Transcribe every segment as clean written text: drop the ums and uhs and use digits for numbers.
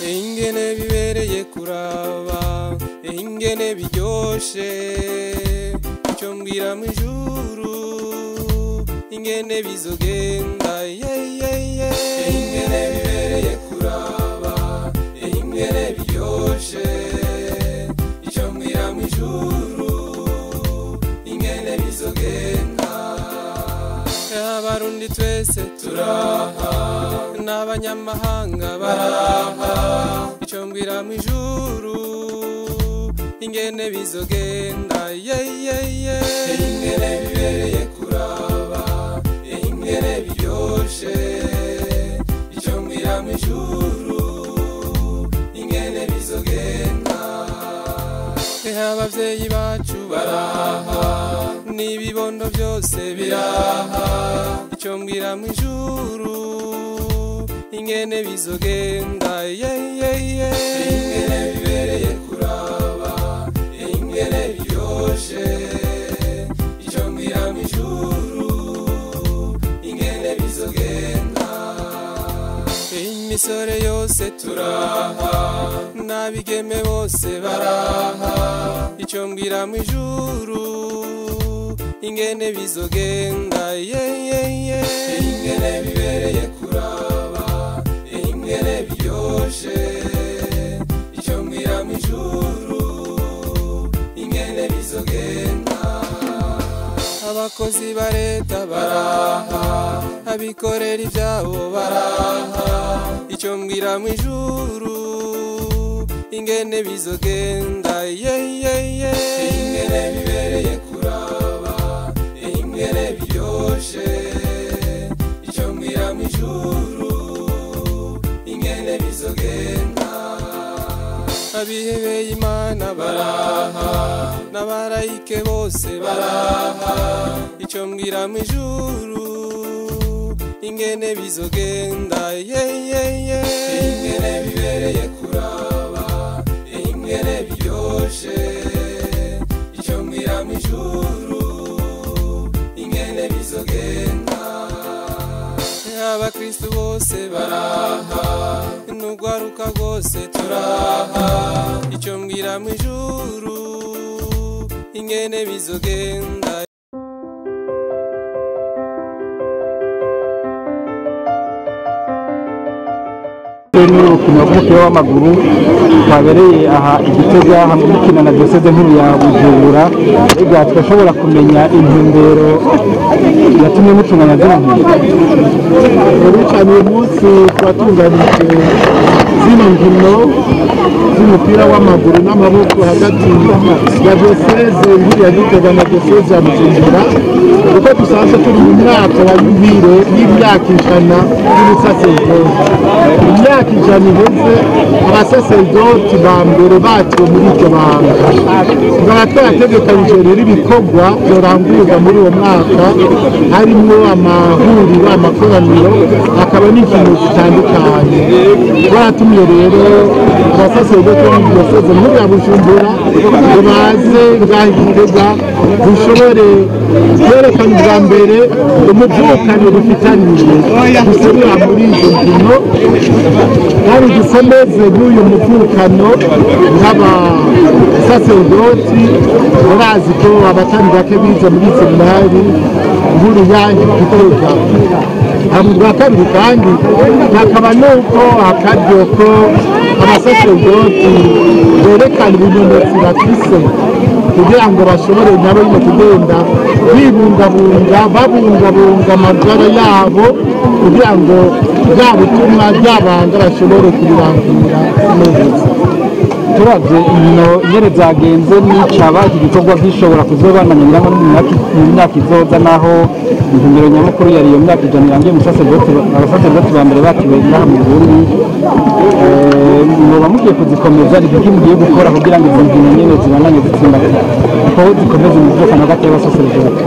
Ingene bibereye kuraba, ingene biryoshe, icyo mbwira mu ijuru, ingene bizogenda, ingene bibereye kuraba, ingene biryoshe, icyo mbwira mu ijuru, ingene bizogenda. Abarundi twese turaha, n'abanyamahanga baraha, icyo mbwira mu ijuru, ingene bizogenda, ingene bibereye kuraba, ingene biryoshe, icyo mbwira mu ijuru, ingene bizogenda. Abavyeyi bacu baraha, n'ibibondo byose biraha, icyo mbwira mu ijuru, ingene bizogenda, ingene bibereye kuraba, ingene biryoshe, icyo mbwira mu ijuru, ingene bizogenda. Imisore yose turaha, n'abigeme bose baraha, icyo mbwira mu ijuru, ingene bizogenda, ingene bibereye kuraba, ingene biryoshe, icyo mbwira mu ijuru, ingene bizogenda. Abakozi ba leta baraha, abikorera ibyabo baraha, icyo mbwira mu ijuru, ingene bizogenda, ingene bibereye kuraba, ingene biryoshe, icyo mbwira mu ijuru, ingene bizogenda. Abihebeye Imana baraha, n'abarayike bose baraha, icyo mbwira mu ijuru, ingene bizogenda, ingene bibereye kuraba, ingene biryoshe, icyo mbwira mu ijuru, ingene bizogenda. Abakristu bose baraha, n'urwaruka rwose turaha, icyo mbwira mu ijuru, ingene bizogenda. N'urukino rw'umupira w'amaguru twabereye aha i Gitega hamwe mukina na Diocese nkuru ya Bujumbura, mbega twashobora kumenya intumbero yatumye mutunganya zino nkino? Rero cyane uyu munsi twatunganije zino nkino z'umupira w'amaguru n'amaboko hagati ya Diocese nkuru ya Gitega na Diocese ya Bujumbura, kuko dusanzwe turi mu mwaka wa yubile y'imyaka 100 y'ubusaserdoti. Imyaka 100 iheze abasaserdoti ba mbere batiwe muri iryo banga. Tukaba twarategekanije rero ibikorwa byorangurwa muri uwo mwaka, harimwo amahuriro, amakoraniro, hakaba n'inkino zitandukanye. Twaratumye rero abasaserdoti bo muri Diocese nkuru ya Bujumbura ngo baze ngaha i Gitega dushobore kwerekana ubwa mbere umuvukano dufitaniye duserura muri izo nkino, kandi dukomeze n'uyu muvukano nk'abasaserdoti. Murazi ko abatari bake bize muri seminari nkuru ya Gitega. Ubwa kabiri kandi hakaba n'uko akaryo ko abasaserdoti berekana ibimenyetso bafise kugira ngo bashobore nabo nyine kugenda bibungabunga, babungabunga amagara yabo, kugira ngo bya butumwa byabanga bashobore kubirangura neza. Turavye inkino nyene zagenze n'icaba iki gikorwa gishobora kuzobandanya ngira ngo mu myaka izoza, naho intumbero nyamukuru yari iyo myaka 100 irangiye abasaserdoti ba mbere batiwe ngaha mu Burundi. Mwoba mugiye kuzikomeza, ni iki mugiye gukora kugira ngo izo nkino nyene zibandanye zitsimbatara, ko zikomeze imivukano hagati y'abasaserdoti?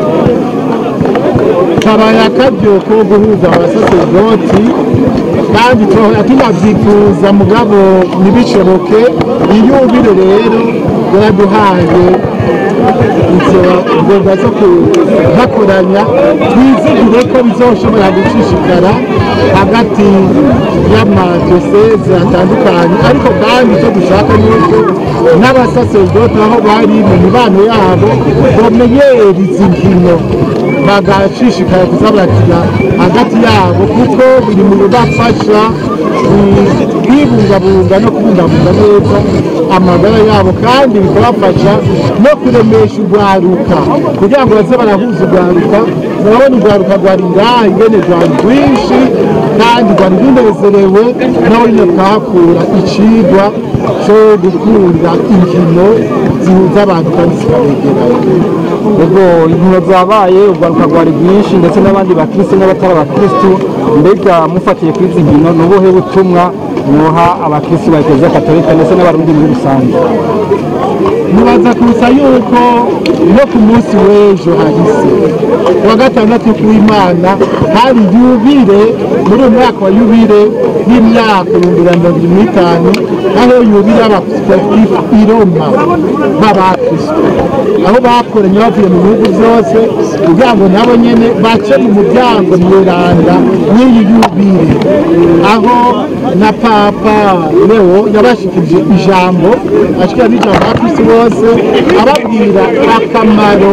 Kabaye akaryo ko guhuza abasaserdoti, kandi tunavyifuza mugabo ntibishoboke. Iyubire rero Yaraduhaye izo ngomba zo kubakoranya, twizigire ko bizoshobora gushishikara hagati y'amadiyoseze atandukanye. Ariko kandi icyo dushaka ni uko n'abasaseredoti aho bari mu mibano yabo bamenyera izi nkino, bagashishikara kuza barakina hagati yabo, kuko biri mu bibafasha kwibungabunga no kubungabunga neza amagara yabo, kandi bikabafasha no kuremesha urwaruka kugira ngo baze barahuza urwaruka. Murabona urwaruka rwari ngaha ingene rwari rwinshi kandi rwari runezerewe, naho nyine twahakura icigwa cyo gukunda inkino zihuza abantu kandi zikabegeranya. Ubwo inkino zabaye, urwaruka rwari rwinshi, ndetse n'abandi bakristu n'abatari abakristu. Mbega mufatiye kuri izi nkino, ni ubuhe butumwa mwoha abakristu ba Eklezia Katolika ndetse n'Abarundi muri rusange? Nibaza kusa yuko no ku munsi w'ejo hahise wa gatandatu w'Imana hari yubile, muri uyu mwaka wa yubile y'imyaka 2025, aho yubile y'abasportif i Roma b'abakristo, aho bakoranye bavuye mu bihugu byose kugira ngo nabo nyene bace mu muryango mweranda w'iyi yubile, aho na Papa Leo yabashikirije ijambo, ashikira n'ijambo abakristo bose, ababwira akamaro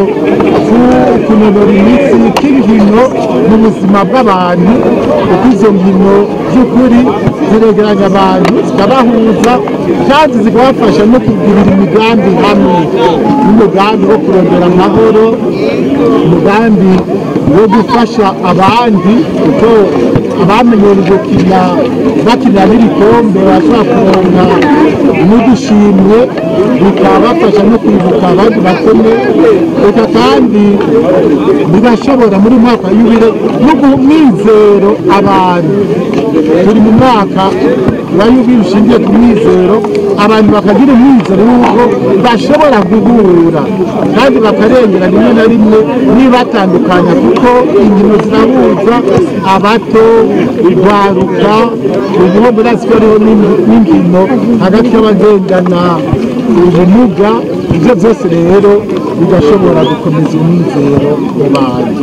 kunonora imitsi k'inkino mu buzima bw'abantu, kuko izo nkino by'ukuri ziregeranya abantu, zikabahuza, kandi zikabafasha no kugirira imigambi hamwe, n'umugambi wo kurondera amahoro, umugambi wo gufasha abandi, kuko abamenyereye gukina bakina n'ibikombe bashobora kuronka n'udushimwe, bikabafasha no kwibuka abandi bakene. Reka kandi bigashobora muri mwaka wa yubile no guha umwizero abantu. Turi mu mwaka wa yubile ushingiye ku mwizero, abantu bakagira umwizero w'uko bashobora guhura kandi bakarengera rimwe na rimwe nibatandukanya, kuko inkino zirahuza abato, urwaruka. Ubu murazi ko hariho n'inkino hagati y'abagendana ubumuga. Ibyo byose rero bigashobora gukomeza umwizero mu bantu.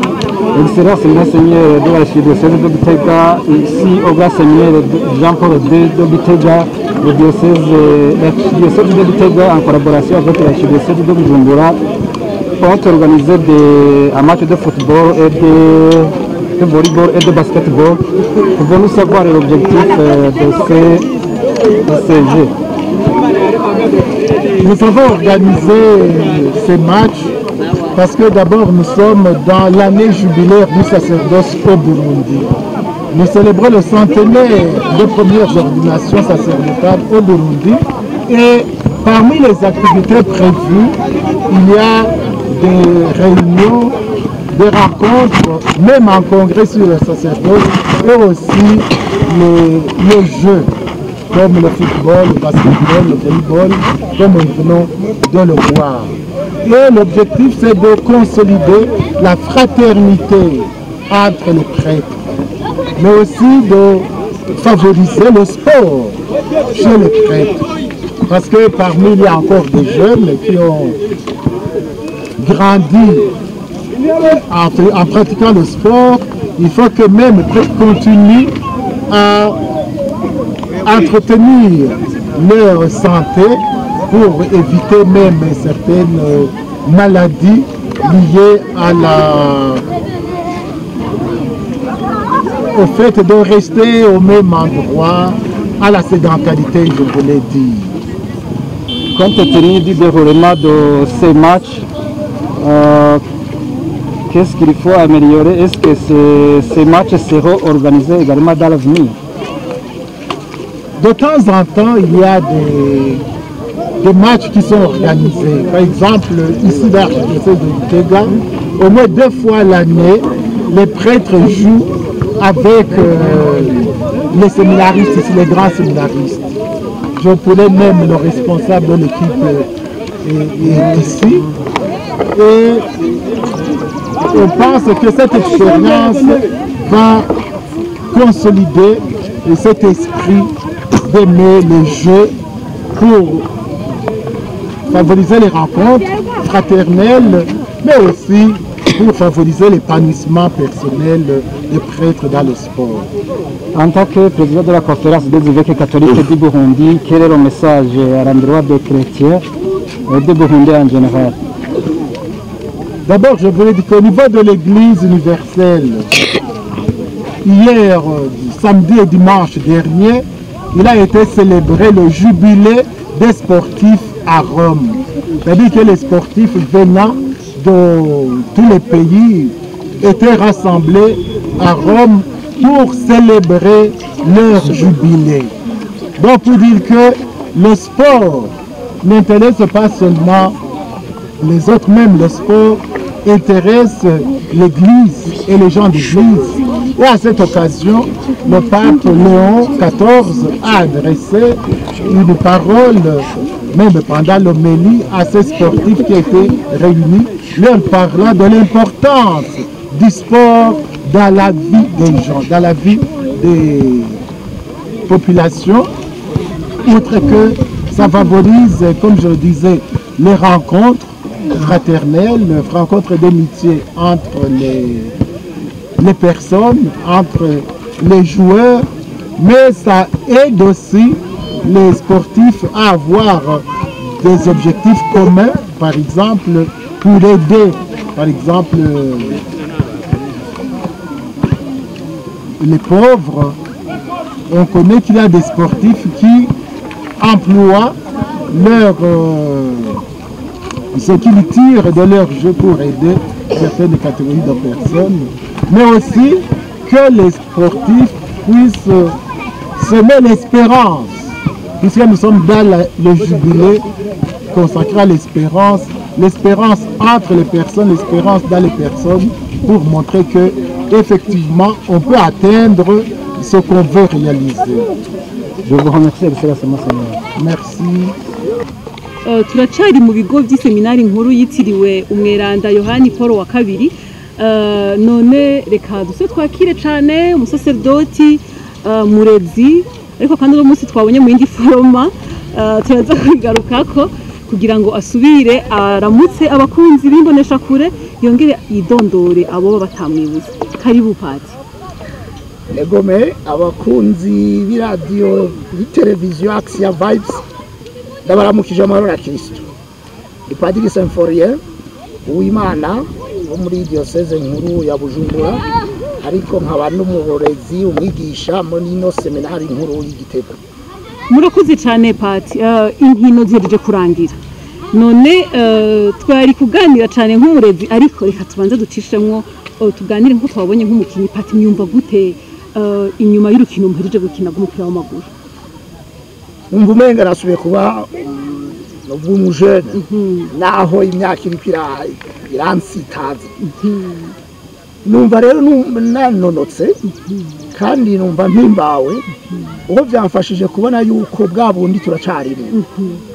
Excellence Monseigneur de l'archidiocèse de Gitega, ici au grand Seigneur Jean-Paul II de Gitega, le diocèse, l'archidiocèse de Gitega en collaboration avec l'archidiocèse de Bujumbura ont organisé un match de football et de volleyball et de basketball. Pouvons-nous savoir l'objectif de ces jeux? Nous avons organisé ces matchs parce que d'abord nous sommes dans l'année jubilaire du sacerdoce au Burundi. Nous célébrons le centenaire des premières ordinations sacerdotales au Burundi, et parmi les activités prévues, il y a des réunions, des rencontres, même en congrès sur le sacerdoce, et aussi les jeux, comme le football, le basketball, le volleyball, comme nous venons de le voir. Et l'objectif, c'est de consolider la fraternité entre les prêtres, mais aussi de favoriser le sport chez les prêtres. Parce que parmi, il y a encore des jeunes qui ont grandi en pratiquant le sport. Il faut que même les prêtres continuent à entretenir leur santé pour éviter même certaines maladies liées au fait de rester au même endroit, à la sédentarité, je voulais dire. Compte tenu du déroulement de ces matchs, qu'est-ce qu'il faut améliorer? Est-ce que ces matchs seront organisés également dans l'avenir? De temps en temps, il y a des matchs qui sont organisés. Par exemple, ici dans l'archidiocèse de Gitega, au moins 2 fois l'année, les prêtres jouent avec les séminaristes, ici les grands séminaristes. Je pourrais même le responsable de l'équipe est ici. Et on pense que cette expérience va consolider cet esprit d'aimer le jeu pour favoriser les rencontres fraternelles, mais aussi pour favoriser l'épanouissement personnel des prêtres dans le sport. En tant que président de la conférence des évêques catholiques du Burundi, quel est le message à l'endroit des chrétiens et des Burundais en général? D'abord, je voulais dire qu'au niveau de l'Église universelle, hier, samedi et dimanche dernier, il a été célébré le jubilé des sportifs à Rome. C'est-à-dire que les sportifs venant de tous les pays étaient rassemblés à Rome pour célébrer leur jubilé. Donc pour dire que le sport n'intéresse pas seulement les autres, même le sport intéresse l'Église et les gens d'Église. Et à cette occasion, le pape Léon XIV a adressé une parole, même pendant l'homélie, à ces sportifs qui étaient réunis, leur parlant de l'importance du sport dans la vie des gens, dans la vie des populations, outre que ça favorise, comme je le disais, les rencontres fraternelles, les rencontres d'amitié entre les personnes, entre les joueurs, mais ça aide aussi les sportifs à avoir des objectifs communs, par exemple, pour aider, par exemple, les pauvres. On connaît qu'il y a des sportifs qui emploient leur, ce qu'ils tirent de leur jeu pour aider certaines catégories de personnes, mais aussi que les sportifs puissent semer l'espérance, puisque nous sommes dans le jubilé consacré à l'espérance, l'espérance entre les personnes, l'espérance dans les personnes, pour montrer que effectivement on peut atteindre ce qu'on veut réaliser. Je vous remercie, Excellence Monseigneur. Merci. Turacari mu bigo by'iseminari nkuru yitiriwe umweranda Yohani Paul wa kabiri. None reka duse twakire cane umusaserdoti murezi, ariko kandi uno munsi twabonye mu yindi foroma, turaza kugarukako kugira ngo asubire aramutse abakunzi b'imbonesha kure, yongere yidondore abo batamwibuze. Karibu pati. Egome abakunzi b'iradiyo b'iteleviziyo Axia Vibes, ndabaramukije amahoro ya Kristo. Ni Padiri Symphorien Uwimana wo muri diocese nkuru ya Bujumbura, ariko nkaba n'umurezi umwigisha muri ino seminari nkuru y'Igitega. Murakoze cyane pati. Inkino zihejeje kurangira, none twari kuganira cyane nk'umurezi, ariko reka tubanze ducishemwo tuganire nk'uko twabonye nk'umukinyi. Pati, myumva gute inyuma y'urukino muhejeje gukina rw'umupira w'amaguru? Umva umenga nasubiye kuba umujene, naho imyaka iriko iransitaza. Numva rero nanonotse kandi numva mpimbawe, uko byamfashije kubona yuko bwa bundi turacarimwo,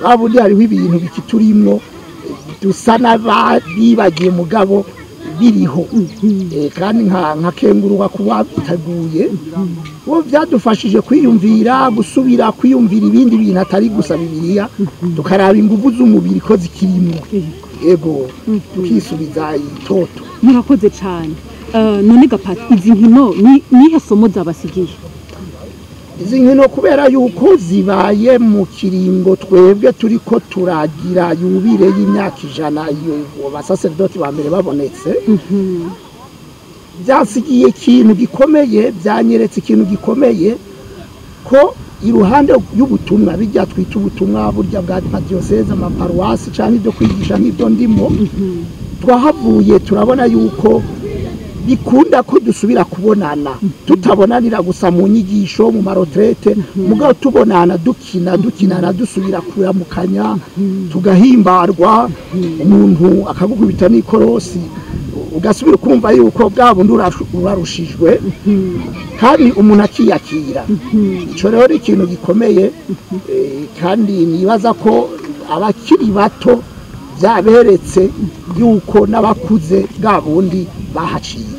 bwa bundi hariho ibintu bikiturimwo dusa n'abibagiye mugabo biriho. Kandi nkakenguruka kuba biteguye, uwo byadufashije kwiyumvira, gusubira kwiyumvira ibindi bintu atari gusa Bibiliya, tukaraba ingufu z'umubiri ko zikirimwo, ego tukisubiza itoto. Murakoze cyane. None gapati, izi nkino nihe somo zabasigiye? Izi nkino kubera yuko zibaye mu kiringo twebwe turiko turagira yubire y'imyaka 100 iyo abasaserdoti ba mbere babonetse, byasigiye ikintu gikomeye, byanyeretse ikintu gikomeye ko iruhande y'ubutumwa bijya twita ubutumwa burya bwa diocese, amaparuwasi cyangwa ibyo kwigisha nk'ibyo ndimo, twahavuye turabona yuko bikunda ko dusubira kubonana, tutabonanira gusa mu nyigisho mu marotrete, mugabo tubonana dukina dukinana, dusubira kuramukanya, tugahimbarwa, umuntu akagukubita n'ikorosi ugasubira kumva yuko bwa bundi urarushijwe, kandi umuntu akiyakira. Ico rero ni ikintu gikomeye, kandi nibaza ko abakiri bato byaberetse yuko n'abakuze bwa bundi bahaciye.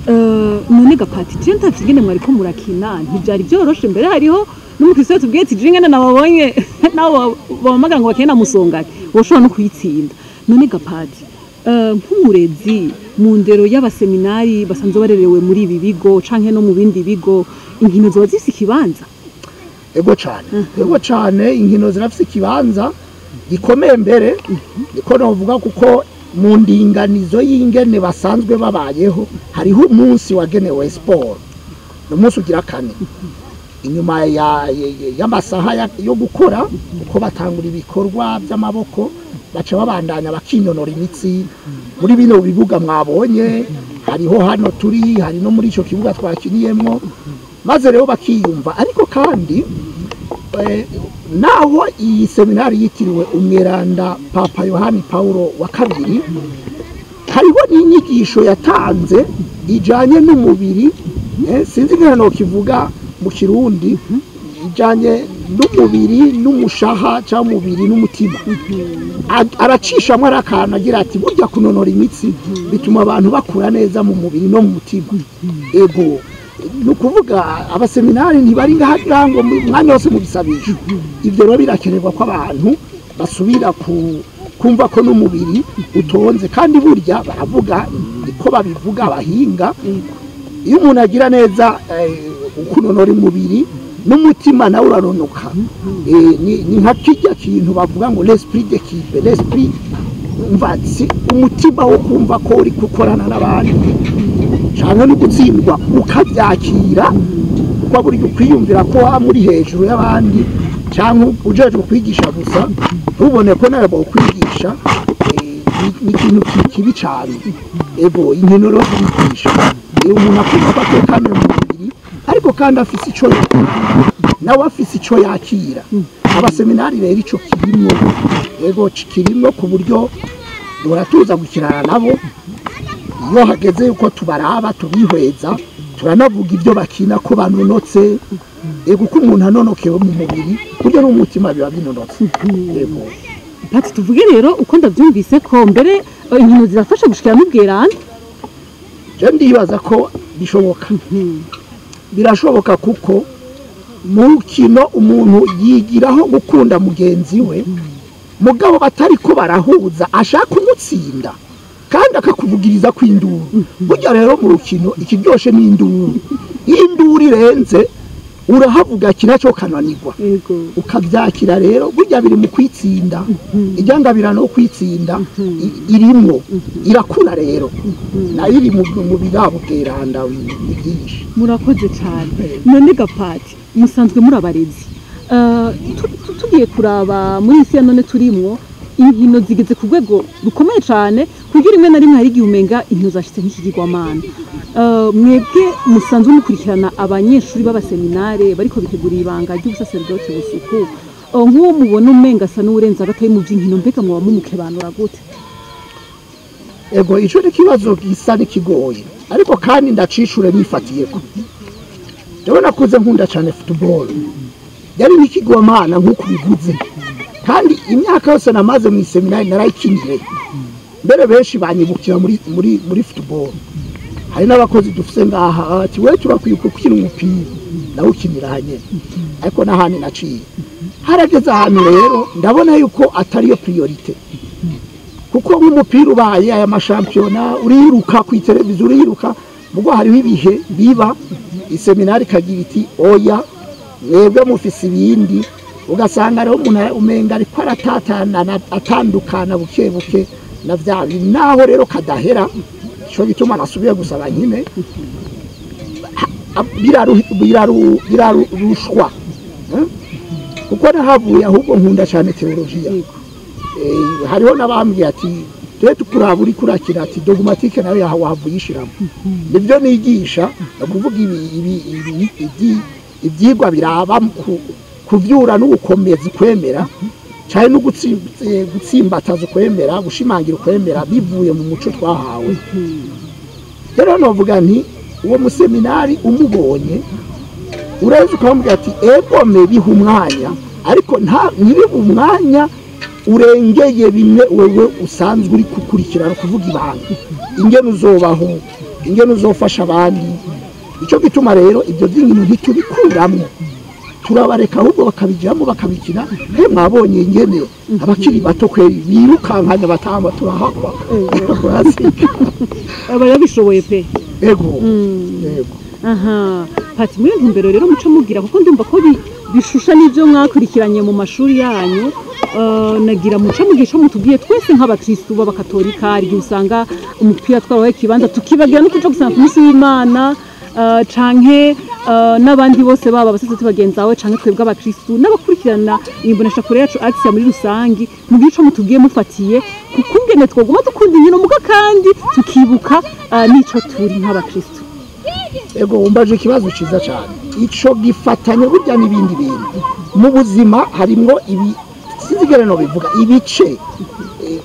None gapati je ntavye ingene mwariko murakina, ntivyari vyoroshe. Mbere hariho n'umukristo yatubwiye ati je ingene nababonye nabo bamamagara ngo bakine na Musongati, woshobora no kuyitsinda. None gapati, nk'umurezi mu ndero y'abaseminari basanzwe barerewe muri ibi bigo canke no mu bindi bigo, inkino zoba zifise ikibanza? Ego cane, ego cane, inkino zirafise ikibanza gikomeye mbere, niko novuga, kuko mu ndinganizo y'ingene basanzwe babayeho hariho umunsi wagenewe siporo. Ni umunsi ugira kane inyuma y'amasaha yo gukora, uko batangura ibikorwa by'amaboko baca babandanya bakinonora imitsi muri bino bibuga mwabonye. Hariho hano turi, hari no muri ico kibuga twakiniyemwo, maze rero bakiyumva. Ariko kandi naho iyi seminari yitiriwe umweranda Papa Yohani Paulo wa kabiri, hariho n'inyigisho yatanze ijanye n'umubiri, sinzi ingene nokivuga mu Kirundi, ijanye n'umubiri n'umushaha cyangwa umubiri n'umutima. Aracishamo ari akantu agira ati burya kunonora imitsi bituma abantu bakura neza mu mubiri no mu mutima. Ego, ni ukuvuga abaseminari ntibari ngaha ngo mu mwanya wose mu bisabisho. Ibyo rero birakenerwa ko abantu basubira ku kumva ko n'umubiri utonze. Kandi burya baravuga, niko babivuga abahinga, iyo umuntu agira neza ukunonora umubiri n'umutima nawe uranonoka. Ni nka kirya kintu bavuga ngo l'esprit d'équipe, l'esprit umva si umutima wo kumva ko uri gukorana n'abandi, cyane no gutsindwa ukabyakira, kuko buri ukwiyumvira ko waba muri hejuru y'abandi cyangwa ujejwe kwigisha gusa ntubone ko nawe bokwigisha, ni ikintu kibi cyane. Ego, inkino rero zirigisha iyo umuntu akumva ko atekaniye mu mubiri, ariko kandi afise ico nawe afise ico yakira. Abaseminari rero ico kirimwo, ego kirimwo, ku buryo duhora tuza gukirana nabo. Iyo hageze yuko tubaraba, tubihweza, turanavuga ibyo bakina ko banonotse. Ego, ko umuntu anonokewe mu mubiri, burya no mu mutima biba binonotse. Ego. Pati, tuvuge rero uko ndabyumvise ko mbere inkino zirafasha gushikira n'ubweranda? Je ndibaza ko bishoboka, birashoboka, kuko mu rukino umuntu yigiraho gukunda mugenzi we, mugabo batari ko barahuza ashaka umutsinda kandi akakuvugiriza ku induru. Burya rero mu rukino ikiryoshe ni induru. Iyo induru irenze urahavuga kinaco kananirwa, ukabyakira. Rero burya biri mu kwitsinda, iryangabirano no kwitsinda irimwo irakura rero, nayo iri mu birabo bweranda byinshi. Murakoze cyane. None gapati, musanzwe muri abarezi. Tugiye kuraba muri isi ya none turimwo, inkino zigeze ku rwego rukomeye cyane, kugira rimwe na rimwe hari igihe umenga inkino zashitse nk'ikigirwamana. Mwebwe musanzwe mukurikirana abanyeshuri b'abaseminare bariko bitegurira ibanga ry'ubusaserdoti busuku, nk'uwo mubona umenga asa n'uwurenze agatoyi mu by'inkino, mbega muba mumukebanura gute? Ego, ico ni kibazo gisa n'ikigoye, ariko kandi ndacishure nifatiyeko. Jewe nakuze nkunda cyane football, yari nk'ikigwamana nk'uko bivuze, kandi imyaka yose namaze mu iseminari narayikinire. Mbere benshi banyibukira muri football. Hari n'abakozi dufise ngaha ati we turakwiye gukina umupira, nawe ukinira hanyene, ariko n'ahandi naciye. Harageze ahantu rero ndabona yuko atariyo priorité, kuko nk'umupira ubaye aya mashampiyona uriruka ku televiziyo, uriruka. Mugo hariho ibihe biba iseminari ikagira iti oya, mwebwe mufise ibindi, ugasanga rero umuntu umenga ariko aratatana, atandukana buke buke na vya bindi. Naho rero kadahera, ico gituma nasubiye gusaba nyine birarushwa, eh? Kuko nahavuye ahubwo nkunda cyane teologiya. Hariho n'abambwiye ati twe tukuraba uri kurakira, ati dogmatique nayo yahawe wahavuye uyishiramo. Nibyo nigisha, ni ukuvuga ibyigwa biraba kuvyura no gukomeza ukwemera cyane no gutsimbataza ukwemera, gushimangira ukwemera bivuye mu muco twahawe. Rero novuga nti uwo museminari umubonye uraza ukamubwira ati egome biha umwanya, ariko nta ntibibe umwanya urengeye bimwe wewe usanzwe uri gukurikirana, kuvuga ibanga ingene uzobaho. ingene uzofasha abandi. Icyo gituma rero ibyo by'inkino ntitubikuramwo, turabareka ahubwo bakabijyamo bakabikina. He mwabonye ingene abakiri bato kweri birukankanya batamba, turahakwa aba yabishoboye pe. Ego, yego. Aha pati, muri iyo ntumbero rero muco mubwira, kuko ndumva ko bishusha n'ibyo mwakurikiranye mu mashuri yanyu. Nagira muco mugisha mutubwiye twese nk'abakristu b'abakatolika, hari igihe usanga umupira twarabaye ikibanza tukibagira no kuja gusanga ku munsi w'Imana, canke n'abandi bose, baba abasaseredoti bagenzi bawe canke twebwe abakristu n'abakurikirana imboneshakure yacu Axia muri rusangi, mugire ico mutubwiye mufatiye ku kungene twoguma dukunda inkino muga kandi tukibuka n'ico turi nk'abakristu. Ego, wumbaje ikibazo cyiza cyane. Ico gifatanya burya n'ibindi bintu mu buzima. Harimwo ibi, sinzigere no bivuga, ibice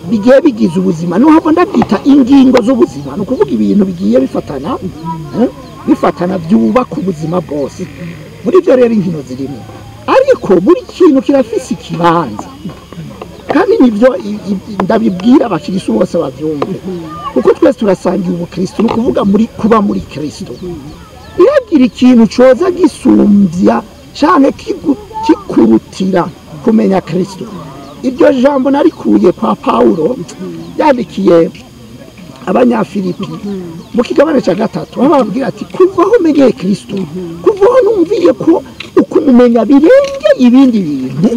bigiye bigize ubuzima, nuhava ndabyita ingingo z'ubuzima. Ni ukuvuga ibintu bigiye bifatana, bifatana byubaka ubuzima bwose. Muri ibyo rero inkino zirimo, ariko buri kintu kirafise ikibanza. Kandi nibyo ndabibwira abakirisu bose babyumve, kuko twese turasangiye ubukristo. Ni ukuvuga muri kuba muri Kristo, iragira ikintu coza gisumbya canke kikurutira kumenya Kristo. Iryo jambo narikuye kwa Paulo yandikiye Abanyafilipi mu kigabane cya 3, aho bababwira ati: "Kuva aho menyeye Kristo, kuva aho numviye ko ukumumenya birenge ibindi bintu,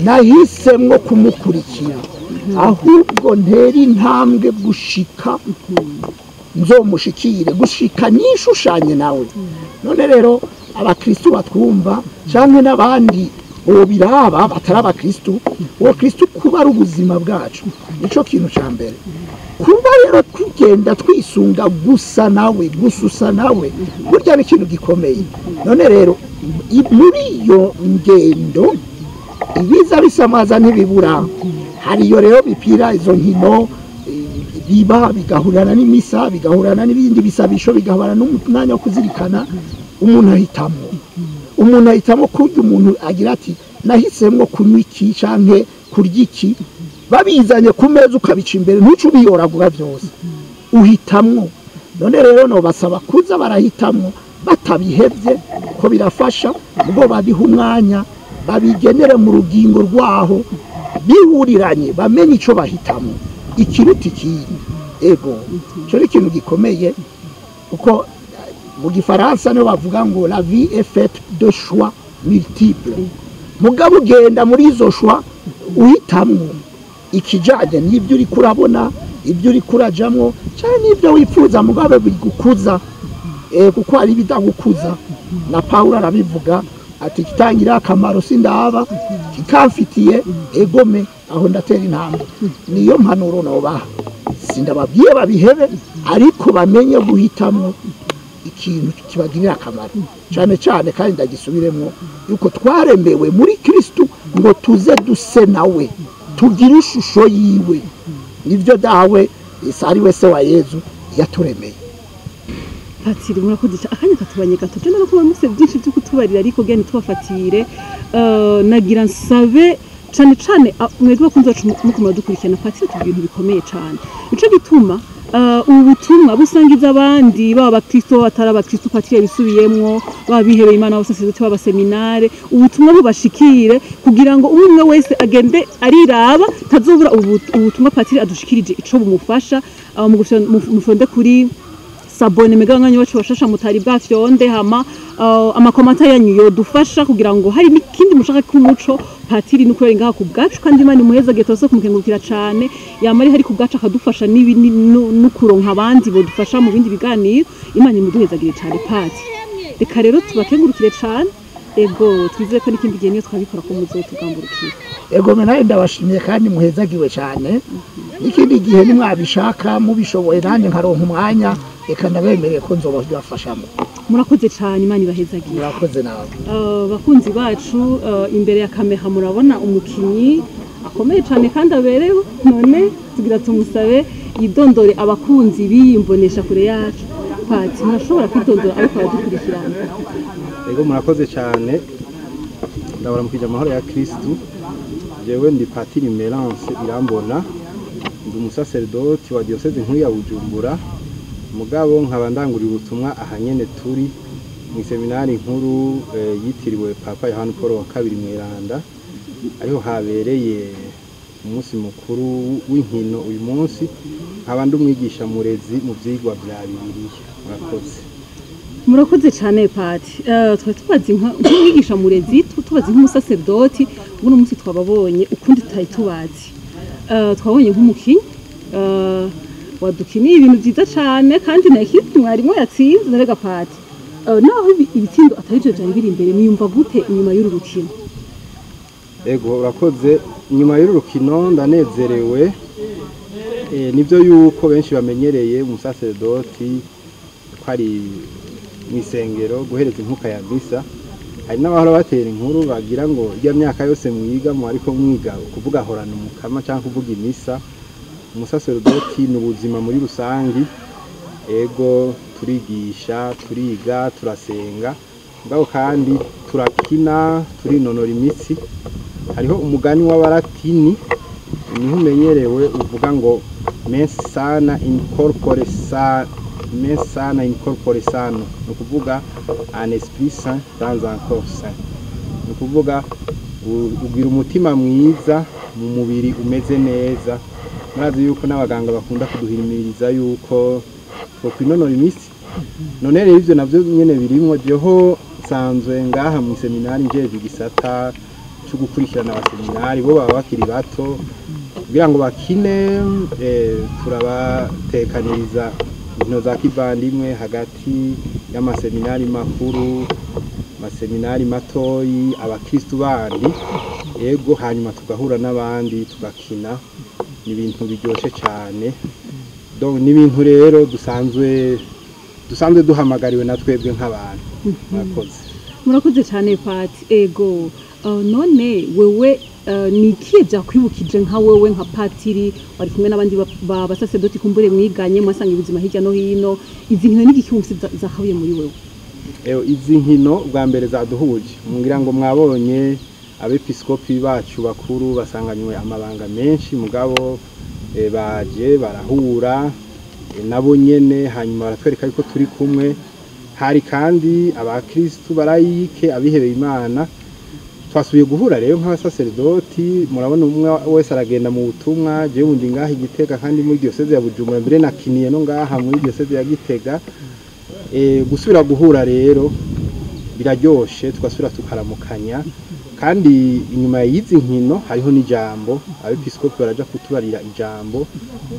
nahisemwo kumukurikira, ahubwo ntera intambwe gushika nzomushikire, gushika nishushanye nawe." None rero abakristu batwumva canke n'abandi bobiraba batari abakristu, uwo Kristu kuba ari ubuzima bwacu, nico kintu ca mbere. Kuba rero tugenda twisunga gusa nawe, gususa nawe, burya ni ikintu gikomeye. None rero muri iyo ngendo ibiza bisamaza ntibibura. Hariyo rero mipira, izo nkino, biba bigahurana n'imisa, bigahurana n'ibindi bisabisho, bigahurana n'umwanya wo kuzirikana. Umuntu ahitamwo, umuntu ahitamo kurya. Umuntu agira ati: "Nahisemwo kunywa iki canke kurya iki." Babizanye ku meza ukabica imbere, ntuce ubiyoragura byose, uhitamwo. None rero nobasaba kuza barahitamwo batabihevye, ko birafasha, ubwo babiha umwanya, babigenere mu rugingo rwaho bihuriranye, bamenye ico bahitamwo ikiruta ikindi. Ego, ico ni ikintu gikomeye, kuko mu gifaransa niho bavuga ngo: "La vie est faite de choix multiples." Mugabo ugenda muri izo choix uhitamwo ikijanye n'ibyo uriko urabona, ibyo uriko urajamwo, canke n'ibyo wifuza, mugabo bigukuza, kuko hari ibidagukuza. Na Paulo arabivuga ati: "Kitangira akamaro sindaba kikamfitiye egome, aho ndatera intambwe." Niyo mpanuro nobaha. Sindababwiye babihebe, ariko bamenye guhitamwo ikintu kibagirira akamaro cyane cyane. Kandi ndagisubiremo yuko twaremewe muri Kristu ngo tuze duse nawe, tugire ishusho yiwe. Nibyo dawe ari we se wa Yezu yaturemeye. Patiri, murakoze cyane. Akanya katubanye gato, je ndabona ko mufite byinshi byo kutubarira, ariko geni tubafatire. Nagira nsabe cane cane mwebwe bakunzi bacu muko muradukurikirana, patiri tubwira ibintu bikomeye cane. Nico gituma ubu butumwa busangiza abandi, baba abakristo, batari abakristo, patiri yabisubiyemwo, baba bihebeye Imana, abasaseredoti b'abaseminare, ubutumwa bubashikire kugira ngo umwe umwe wese agende ariraba, tazobura ubutumwa patiri adushikirije ico bumufasha. Mu mufyonde kuri s'abonner mega mwanya wacu bashasha mutari bwafyonde, hama amakomanta yanyu yodufasha kugira ngo hari n'ikindi mushaka k'umuco. Patiri nuko yari ngaha ku bwacu, kandi Imana imuheza turase kumukengurukira cane, yama ari hari ku bwacu akadufasha no kuronka abandi bodufasha mu bindi biganiro. Imana imuduhezagire cane. Pati, reka rero tubakengurukire cane. Ego, twizeye ko n'ikindi gihe niyo twabikora ko muzotugamburukira. Ego, nawe ndabashimiye kandi muhezagiwe cyane. N'ikindi gihe nimwabishaka, mubishoboye, nanjye nkaronka umwanya, reka ndabemereye ko nzobafashamo. Murakoze cane, Imana ibahezagire. Murakoze nawe. Bakunzi bacu, imbere ya kamera murabona umukinyi akomeye cyane kandi aberewe. None tugira tumusabe yidondore abakunzi b'iyi mbonesha kure yacu. Pati, murashobora kwidondora ariko abadukurikirana? Ego, murakoze cyane. Ndabaramukije amahoro ya Kristu. Jewe ndi Patiri Melance Irambona, ndi umusaseredoti wa diocèse nkuru ya Bujumbura. Mugabo nkaba ndangurira ubutumwa aha nyene turi mu seminari nkuru yitiriwe Papa Yohani Paul wa kabiri Mweranda, ariho habereye umunsi mukuru w'inkino uyu munsi. Nkaba ndi umwigisha murezi mu vyigwa vya Bibiliya. Murakoze. Murakoze cyane, pati. Twari tubazi nk'umwigisha murezi, tubazi nk'umusaseredoti. Uno munsi twababonye ukundi tutari tubazi. Twabonye nk'umukinyi wadukiniye ibintu byiza cyane, kandi na ekipi mwarimu yatsinze. Narega pati, naho ibitsindo atari byo byari biri imbere, niyumva gute inyuma y'uru rukino? Ego, urakoze. Inyuma y'uru rukino ndanezerewe. Nibyo yuko benshi bamenyereye umusaseredoti ko ari mu isengero guhereza inkuka ya misa. Hari n'abahora batera inkuru bagira ngo irya myaka yose mwiga mu ariko mwiga kuvuga horana umukama cyangwa kuvuga imisa. Umusaseredoti ni ubuzima muri rusangi. Ego, turigisha, turiga, turasenga, mugabo kandi turakina, turinonora imitsi. Hariho umugani w'abaratini niho umenyerewe uvuga ngo "Mens sana in corpore sa mens sana in corpore sano", ni ukuvuga un esprit sain dans un corps sain, ni ukuvuga ugira umutima mwiza mu mubiri umeze neza. Murazi yuko n'abaganga bakunda kuduhimiriza yuko twokwinonora imitsi. None rero ivyo navyo nyene birimwo. Jeho nsanzwe ngaha mu seminari njejwe igisata cyo gukurikirana abaseminari, bo baba bakiri bato, kugira ngo bakine. Turabatekaniriza inkino za kivandimwe hagati y'amaseminari makuru, amaseminari matoyi, abakristu bandi. Ego, hanyuma tugahura n'abandi tugakina. Ni ibintu biryoshe cyane. Donc ni ibintu rero dusanzwe duhamagariwe na twebwe nk'abantu. Murakoze. Murakoze cyane, pati. Ego, none wewe ni ikihe byakwibukije nka wewe nka patiri wari kumwe n'abandi basasedoti kumbure mwiganye, mwasanga ubuzima hirya no hino? Izi nkino ni igiki wumvise zahabuye muri wewe? Ewe, izi nkino bwa mbere zaduhuje. Ngira ngo mwabonye abepiskopi bacu bakuru basanganywe amabanga menshi, mugabo baje barahura nabo nyene, hanyuma baratwereka yuko turi kumwe. Hari kandi abakristu barayike, abihebeye Imana. Twasubiye guhura rero nk'abasaseredoti. Murabona umwe wese aragenda mu butumwa. Jewe undi ngaha i Gitega, kandi muri diyoseze ya Bujumbura, mbere nakiniye no ngaha muri diyoseze ya Gitega. Gusubira guhura rero biraryoshe, tugasubira tukaramukanya. Kandi inyuma y'izi nkino hariho n'ijambo, abepiskopi baraja kutubarira ijambo,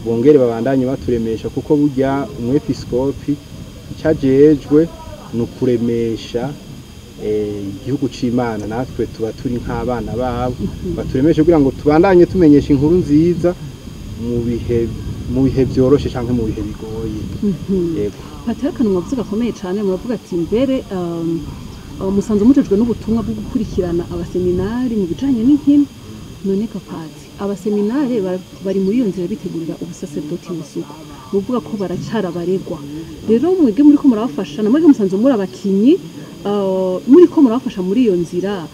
bongere babandanye baturemesha, kuko burya umwepiskopi icajejwe ni ukuremesha igihugu c'Imana. Natwe tuba turi nk'abana babo, baturemeshe kugira ngo tubandanye tumenyesha inkuru nziza mu bihe vyoroshe canke mu bihe bigoye. Yego. Patiri, akantu mwavuze gakomeye cyane, muravuga ati mbere musanzwe mujejwe n'ubutumwa bwo gukurikirana abaseminari mu bijanye n'inkino. None kapati, abaseminari bari muri iyo nzira bitegurira ubusaseredoti busuku, ni ukuvuga ko baracara baregwa. Rero mwebwe muriko murabafasha, na mwebwe musanzwe muri abakinyi, muriko murabafasha muri iyo nzira,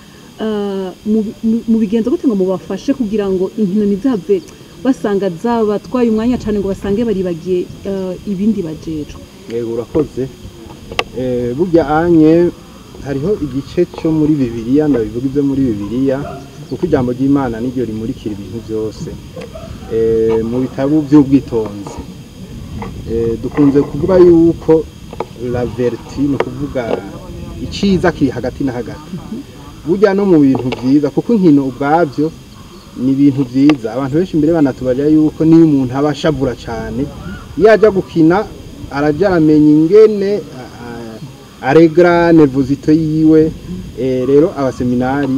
mubigenza gute ngo mubafashe kugira ngo inkino ntizave basanga zabatwaye umwanya cyane, ngo basange baribagiye ibindi bajejwe? Yego, urakoze. Burya anye hariho igice cyo muri Bibiliya, ndabivuga ibyo muri Bibiliya kuko ijambo ry'Imana niryo rimurikira ibintu byose. Mu bitabo by'ubwitonzi, dukunze kuvuga yuko la vertu, ni ukuvuga iciza, kiri hagati na hagati. Burya no mu bintu byiza, kuko inkino ubwabyo ni ibintu byiza, abantu benshi mbere banatubarira yuko niyo umuntu aba ashavura cyane, iyo ajya gukina araja aramenya ingene aregra nervosité yiwe. Rero abaseminari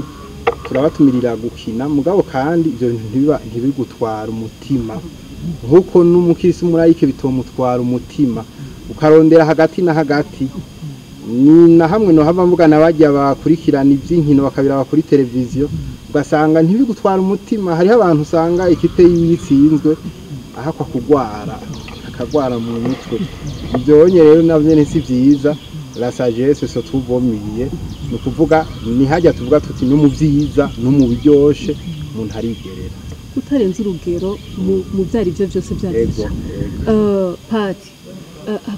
turabatumirira gukina, mugabo kandi ivyo bintu ntibigutwara umutima, nkuko n'umukirisi murayike bitomutwara umutima, ukarondera hagati na hagati. Ni na hamwe no hava mvuga bajya bakurikirana iby'inkino bakabiraba kuri televiziyo, ugasanga ntibigutwara umutima. Hariho abantu usanga ikipe yiwe itsinzwe ahakwa kugwara, akagwara mu mutwe. Ibyo rero navyo nyene si vyiza. La sagesse se trouve au milieu, ni ukuvuga ni hajya tuvuga tuti no mu vyiza no mu biryoshe umuntu arigerera. Utarenze urugero mu byari byo byose Ego. byagisha. Ego. Pati.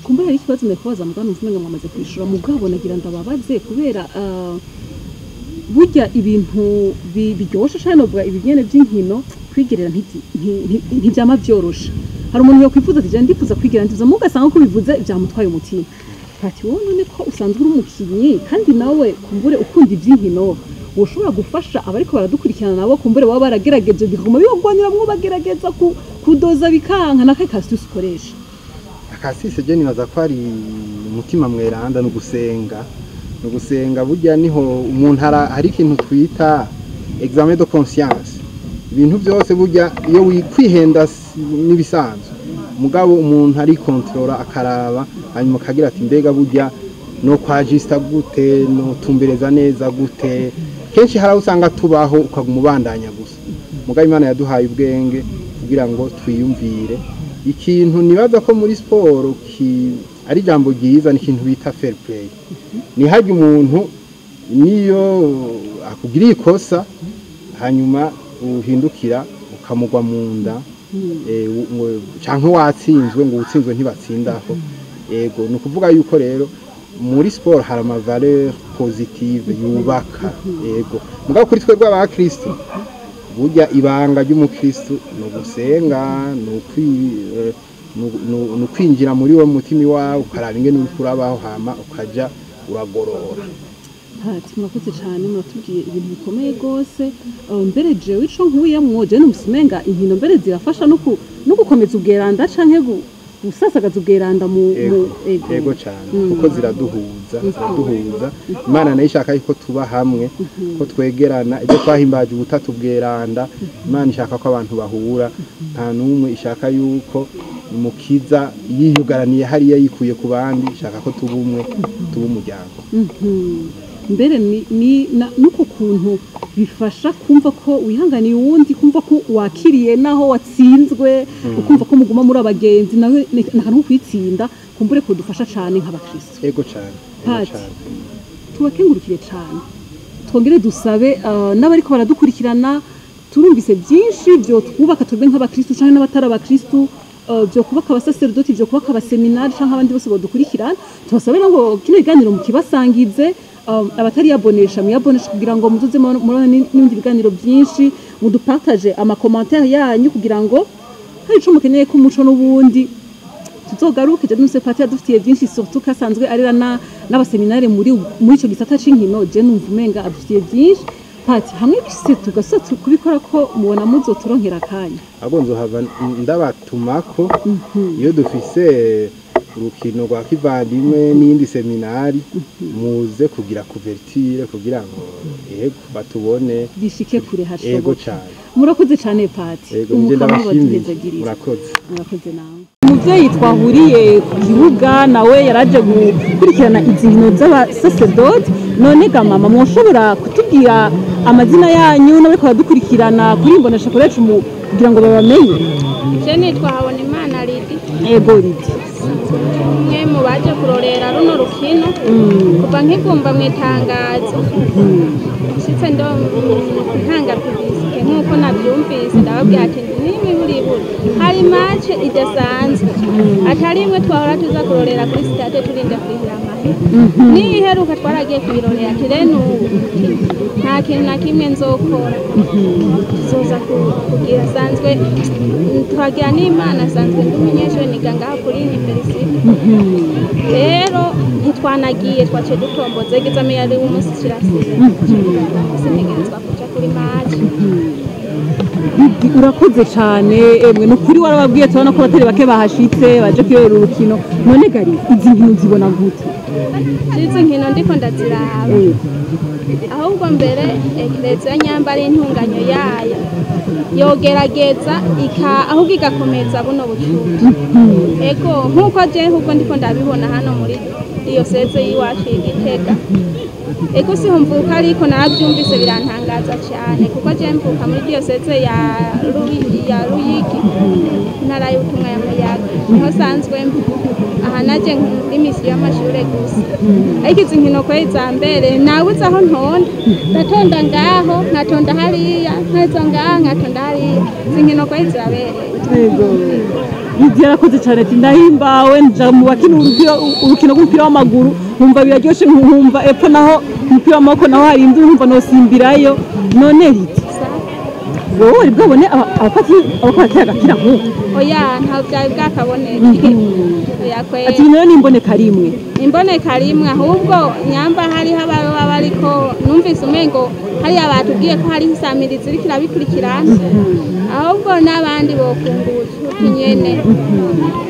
Kumbura hari ikibazo ndakubaza mugabo numva umenga mwamaze kwishura, mugabo nagira ndababaze kubera burya ibintu biryoshe cane, novuga ibi nyene vy'inkino, kwigerera ntivyama vyoroshe. Hari umuntu yokwifuza ati: "Je ndifuza kwigerera, ndifuza", muga ugasanga ko bivuze vyamutwaye umutima. Ati: "Wowe none ko usanzwe uri umukinyi kandi nawe kumbure ukunda ivy'inkino, woshobora gufasha abariko baradukurikirana nabo kumbure baba baragerageje bikaguma bibagwaniramwo, bagerageza kudoza bikanka, nakahe ka astuce ukoresha?" Aka astuce je nibaza ko ari umutima mweranda no gusenga, no gusenga. Burya niho umuntu hari ikintu twita examen de conscience. Ibintu byose burya iyo kwihenda n'ibisanzwe, mugabo umuntu ari contrôla, akaraba, hanyuma akagira ati: "Mbega burya no kwajista gute, no tumbereza neza gute?" Kenshi hari aho usanga tubaho ukaguma ubandanya gusa, mugabo Imana yaduhaye ubwenge kugira ngo twiyumvire. Ikintu nibaza ko muri siporo ari ijambo ryiza ni ikintu bita fair play. Ni hajya umuntu niyo akugiriye ikosa, hanyuma uhindukira ukamugwa mu nda, canke watsinzwe, ngo utsinzwe ntibatsindaho. Ego, ni ukuvuga yuko rero muri siporo hari ama valeur positive yubaka. Ego, mugabo kuri twebwe abakristo, burya ibanga ry'umukristo ni ugusenga, ni ukwinjira muri wo mutima iwawe, ukaraba ingene uriko urabaho, hama ukaja uragorora. Ati murakoze cyane, muratubwiye ibintu bikomeye rwose. Mbere jewe ico nkuyemwo, jewe numvise umenga inkino mbere zirafasha no gukomeza ubweranda canke gusasagaza ubweranda mu Ego, ego cyane, kuko ziraduhuza. Imana nayo ishaka yuko tuba hamwe, ko twegerana. Ibyo twahimbaje ubutatu bweranda, Imana ishaka ko abantu bahura. Nta n'umwe ishaka yuko umukiza yiyugaraniye hariya, yikuye ku bandi. Ishaka ko tuba umwe, tuba umuryango. Mbere ni nuko kuntu bifasha kumva ko wihanganiye uwundi, kumva ko wakiriye naho watsinzwe, ukumva ko muguma muri abagenzi, nawe ni akantu ko kwitsinda kumbure kudufasha cane nk'abakristo. Ego cyane, ego. Pati. Cyane. Tubakengurukire cane, twongere dusabe n'abariko baradukurikirana. Turumvise byinshi byo twubaka twebwe nk'abakristu canke n'abatari abakristu, byo kubaka abasaserdoti, byo kubaka abaseminari canke abandi bose bodukurikirana. Tubasabe rero ngo kino kiganiro mukibasangize, abatari yabonesha muyabonesha kugira ngo muzoze murabona n'ibindi biganiro byinshi, mudupartage ama commentaire yanyu kugira ngo hari ico mukeneye ko umuco n'ubundi tuzogaruke. Je numvise Pati yadufitiye byinshi, surtout ko asanzwe arera n'abaseminare muri ico gisata c'inkino. Je numva umenga adufitiye byinshi. Pati, hamwe bishitse tugasubira kubikora, ko mubona muzoturonkera akanya? Ahubwo nzohava ndabatumako iyo dufise urukino rwa kivandimwe n'iyindi seminari, muze kugira couverture kugira ngo yego batubone. Bishike kure Ego hashoboka. Cyane. Murakoze cane, Pati. Ego, nje Umukama ndabashimiye. waduhezagirire. Murakoze. Murakoze nawe. Umuvyeyi twahuriye ku kibuga nawe yaraje gukurikirana izi nkino z'abasasedoti. None ga mama, mwoshobora kutubwira amazina yanyu n'abariko baradukurikirana kuri imbonesha yacu kugira ngo babamenye? Je nitwa Habonimana Lidi. Ego, Lidi. Umwe mu baje kurorera runo rukino kuva nkigumva mu itangazo, nshitse ndo ntanga publicité nk'uko nabyumvise, ndababwira ati n'imiburiburi hari match idasanzwe, atari imwe twahora tuza kurorera kuri stade turinda kurihira amahera. Niyiheruka twaragiye kuyirorera, ati rero ubu nta kintu na kimwe nzokora, tuzoza kugira sanzwe twagira n'Imana. Sanzwe ndi umunyeshuri, niga ngaha kuri université. Rero ntitwanagiye, twaciye dutomboza examen yari umunsi kirasira, sintegerezwa kuja kuri match. Lidi, urakoze cyane. Emwe, ni ukuri warababwiye, turabona ko abatari bake bahashitse baje kwirorera urukino. None gari izi nkino zibona gute? Izi nkino ndiko ndaziraba, ahubwo mbere ekereziya nyamba ari intunganyo yayo yogerageza ahubwo igakomeza buno bucuti. Ego, nk'uko je ahubwo ndiko ndabibona hano muri diyoseze y'iwacu y'Igitega. Ego, siho mvuka, ariko narabyumvise birantangaza cyane, kuko je mvuka muri diyoseze ya Ruyigi. Ntara y'ubutumwa ya Muyaga niho sanzwe aha naje muri misiyo y'amashure gusa ariko izi nkino kweri za mbere nabuze aho ntonda ndatonda ngaho nkatonda hariya nkaza ngaho nkatonda hariya izi nkino kweri zirabereye. Yego Lidia yarakoze cyane ati ndahimbawe nja mu bakina urukino rw'umupira w'amaguru nkumva biraryoshe nkumva epfo naho umupira w'amaboko naho hari indi nkumva nosimbirayo. None Lidia wowe wari bwabone abapatiri abakora agapira nk'uko? Oya ntaho byari bwakaboneke. Oya kweri. Ati rero ni imboneka rimwe. Imboneka rimwe ahubwo nyamba hariho ababa bariko numvise umengo hariya batubwiye ko hariho isamirizi iriko irabikurikirana ahubwo n'abandi bokunguza nyene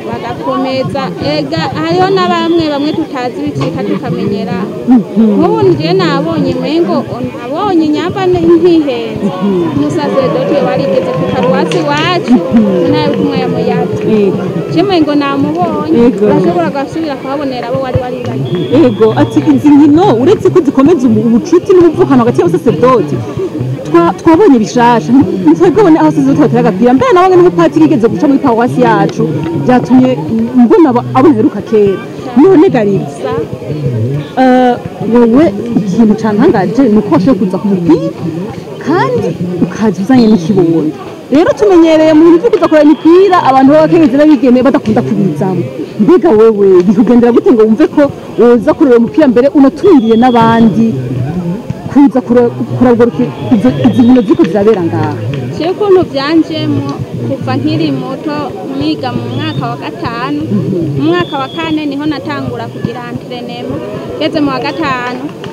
bagakomeza. Ega hariho na bamwe bamwe tutazi bicika tukamenyera nk'ubu nje nabonye umengo nabonye nyamba ntihenze umusaseredoti warigeze ku paruwasi iwacu mu ntara y'ubutumwa ya Muyaga je ngo namubonye urashobora gusubira kuhabonera abo wari waribagiwe. Yego ati izi nkino uretse ko zikomeza ubucuti n'ubuvukano hagati y'abasaseredoti twabonye bishasha ntitwabonye aho saseredoti batera agapira mbere na bamwe n'umupatiri yigeze guca muri paruwasi yacu byatumye mbona abo ntaheruka kera. None Garidi wowe ikintu cantangaje ni uko washoboye kuza ku mupira kandi ukaza uzanye n'ikibondo. Rero tumenyereye mu bintu vyo kuza kureba imipira abantu b'abakenyezi n'abigeme badakunda kubizamo. Mbega wewe bikugendera gute ngo wumve ko woza kureba umupira mbere unatumiriye n'abandi kuza kuraba izi nkino ziriko zirabera ngaha? Jewe ukuntu vyanjemwo kuva nkiri muto niga mu mwaka wa 5 mu mwaka wa 4 niho natangura kugira entraînement ngeze mu wa 5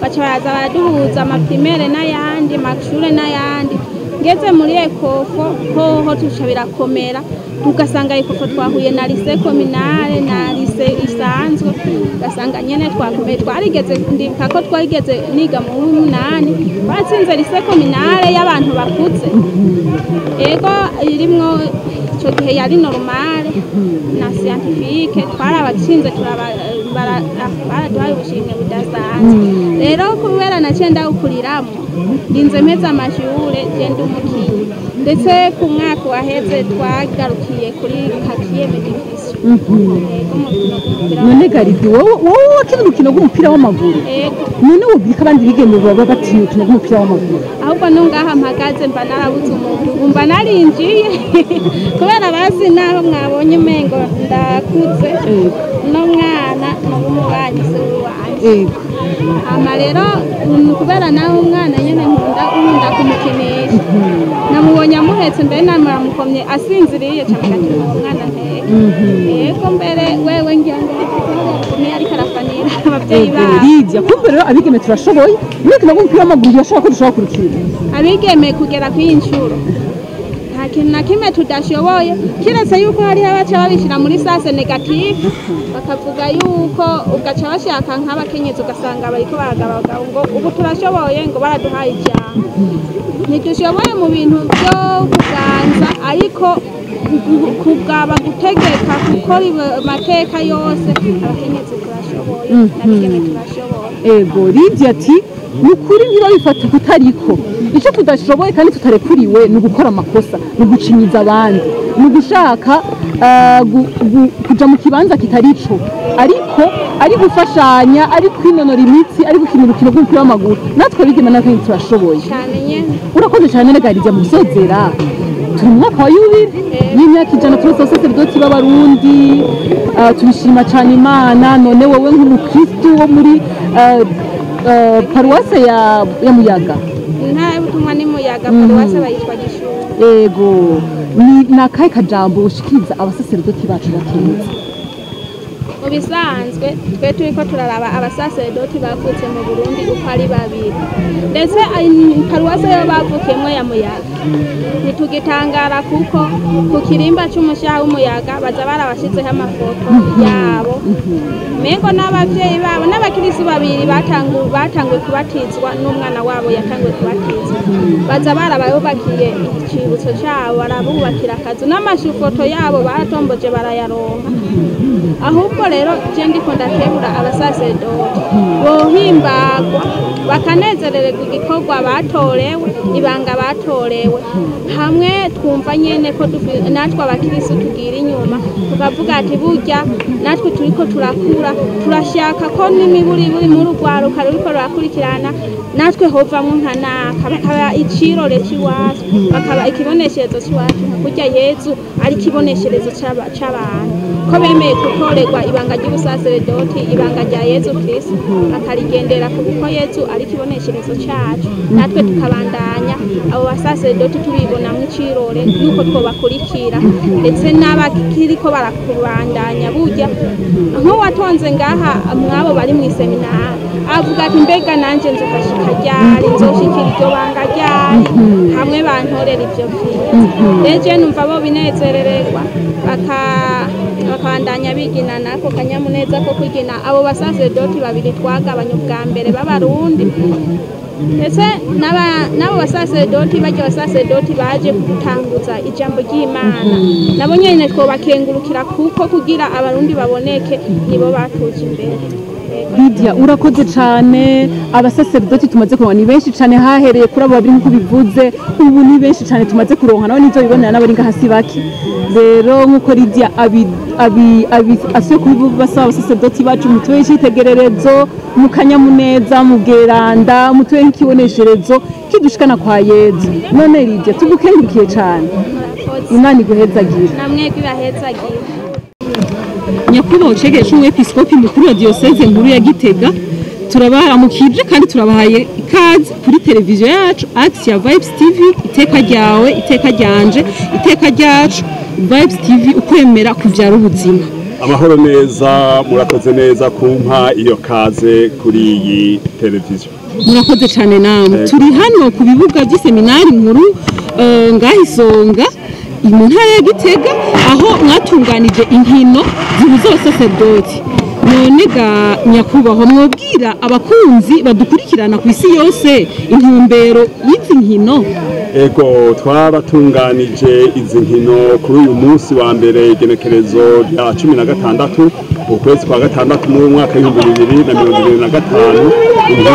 baca baraza baraduhuza amaprimere n'ayandi amashure n'ayandi ngeze muri ekofo hoho tuca birakomera tugasanga ekofo twahuye na lycée communale na lycée isanzwe ugasanga nyene twakomeye twarigeze ndibuka ko twarigeze niga mu 8 twatsinze lycée communale y'abantu bakuze. Ego irimwo ico gihe yari normale na scientifique twarabatsinze baraduhaye ubushimwe budasanzwe. Rero kubera naciye ndawukuriramwo ndinze mpeze amashure je ndi umukinyi ndetse ku mwaka waheze twagarukiye kuri 4e division. None Garidi wowe wakina urukino rw'umupira w'amaguru none wobwira ko abandi bigeme baba batinya urukino rw'umupira w'amaguru? Ahubwo no ngaha mpagaze mba narabuze umuntu mba narinjiye kubera bazi naho mwabonye umengo ndakuze no mwana n'umubanyi se wanje. Hama rero kubera nawe umwana nyene nkunda kumukinisha namubonye amuhetse mbere namuramukomye asinziriye cyane gati uwo mwana nteke. Yego mbere wewe ngira ngo ariko arafanira abavyeyi babo. Lidia kumbe rero abigeme turashoboye n'urukino rw'umupira w'amaguru birashobora ko dushobora kurukina. Abigeme kugera kw'iyi ncuro nta kintu na kimwe tudashoboye kiretse yuko hariho abaca babishira muri sase negative bakavuga yuko ugaca bashaka nk'abakenyezi ugasanga bariko baragabagabo ngo ubu turashoboye ngo baraduhaye ijambo. Ntidushoboye mu bintu vyo kuganza ariko kugaba gutegeka gukora amateka yose abakenyezi turashoboye n'abigeme turashoboye. Ego Lidia ati ni ukuri ntibabifata kutariko icyo tudashoboye kandi tutarekuriwe ni ugukora amakosa ni ugucinyiza abandi ni ugushaka kuja mu kibanza kitarico ariko ari gufashanya ari kwinonora imitsi ari gukina urukino rw'umupira w'amaguru natwe abigeme n'abakenyezi turashoboye. Urakoze cyane rega Lidia mu gusozera turi mu mwaka wa yubile y'imyaka 100 turose abasaseredoti b'abarundi tubishima cyane Imana. None wowe nk'umukristu wo muri paruwase ya Muyaga intara y'ubutumwa ni Muyaga paruwase bayitwa Gishuru. Ego ni nakahe kajambo ushikiriza abasaseredoti bacu bakenyezi? Mu bisanzwe twe turiko turaraba abasaseredoti bavutse mu Burundi uko ari babiri ndetse paruwase yo bavukiyemwo ya Muyaga ntitugitangara kuko ku kirimba c'umushaha w'umuyaga baza barabashizeho amafoto yabo mengo n'abavyeyi babo n'abakirisu babiri batanguye kubatizwa n'umwana wabo yatanguye kubatizwa baza barabayubakiye icibutso cabo barabubakira akazu n'amashufoto yabo baratomboje barayaronka. Ahubwo rero je ndiko ndakebura abasaseredoti bohimbagwa bakanezerererwa igikorwa batorewe, ibanga batorewe, hamwe twumva nyene ko natwe abakirisitu tugira inyuma tukavuga ati burya natwe turiko turakura, turashaka ko n'imiburiburi muri urwaruka ruriko rurakurikirana natwe hovamwo nka naka, bakaba icirore c'iwacu, bakaba ikibonesherezo c'iwacu, nka kurya Yezu ari ikibonesherezo c'abantu, ko bemeye gutorerwa ibanga ry'ubusaseredoti, ibanga rya Yezu Kristo, bakarigendera kuko Yezu ari ikibonesherezo cacu, natwe tukabandanya abo basaseredoti tubibonamwo icirore yuko twobakurikira, ndetse n'abakiriko barakubandanya. Burya nk'uwatonze ngaha mwabo bari mw'iseminari avuga ati mbega nanje nzofashika ryari, nzoshikira iryo banga ryari, hamwe bantorera ivyo vyiza. Rero je numva bo binezerererwa bakabandanya bigina nako kanyamuneza ko kwigina. Abo basaseredoti babiri twagabanye ubwa mbere b'Abarundi, ndetse n'abo basaseredoti barya basaseredoti baje gutanguza ijambo ry'Imana, nabo nyene twobakengurukira kuko kugira Abarundi baboneke nibo batuje imbere. Lydia, urakoze cyane. Abasaseredoti tumaze kuronka ni benshi cyane, hahereye kuri abo babiri nk'uko bivuze, ubu ni benshi cyane tumaze kuronka, nabo nivyo bibonera n'abari ngaha si bake. Rero nk'uko Lydia asuye kubibasaba abasaseredoti bacu, mutube icyitegererezo mu kanyamuneza, mu bweranda, mutube nk'ikibonesherezo kidushikana kwa Yezu. None Lydia, tugukengurukiye cyane, Imana iguhezagire. Namwebwe ibahezagire. Nyakubahwa Cegeye c'umwepiskopi mukuru wa diyoseze nkuru ya Gitega, turabaramukije kandi turabahaye ikaze kuri televiziyo yacu Axia Vibes TV, iteka ryawe, iteka ryanje, iteka ryacu, Vibes TV, ukwemera kuvyara ubuzima. Amahoro neza, murakoze neza kumpa iyo kaze kuri iyi televiziyo. Murakoze cyane namwe. Turi hano ku bibuga by'iseminari nkuru ngaha Isonga mu ntara ya Gitega, aho mwatunganije inkino zihuza abasaseredoti. None ga nyakubahwa, mwobwira abakunzi badukurikirana ku isi yose intumbero y'izi nkino? Ego, twaratunganije izi nkino kuri uyu munsi wa mbere, igenekerezo rya 16 ukwezi kwa gatandatu mu mwaka 2025, inkino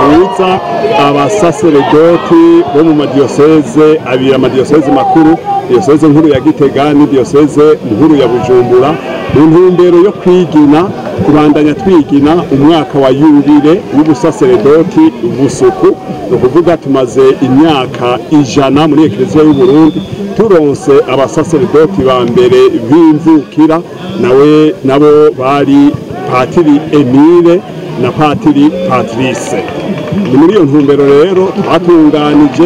zihuza abasaseredoti bo mu madiyoseze abiri, amadiyoseze makuru, diyoseze nkuru ya Gitega ni diyoseze nkuru ya Bujumbura, mu ntumbero yo kwigina, kubandanya twigina umwaka wa yubile w'ubusaseredoti busuku. Ni ukuvuga tumaze imyaka 100 muri Ekleziya y'u Burundi turonse abasaseredoti ba mbere b'imvukira, nawe nabo bari Patiri Emile na Patiri Patrice. Ni muri iyo ntumbero rero twatunganije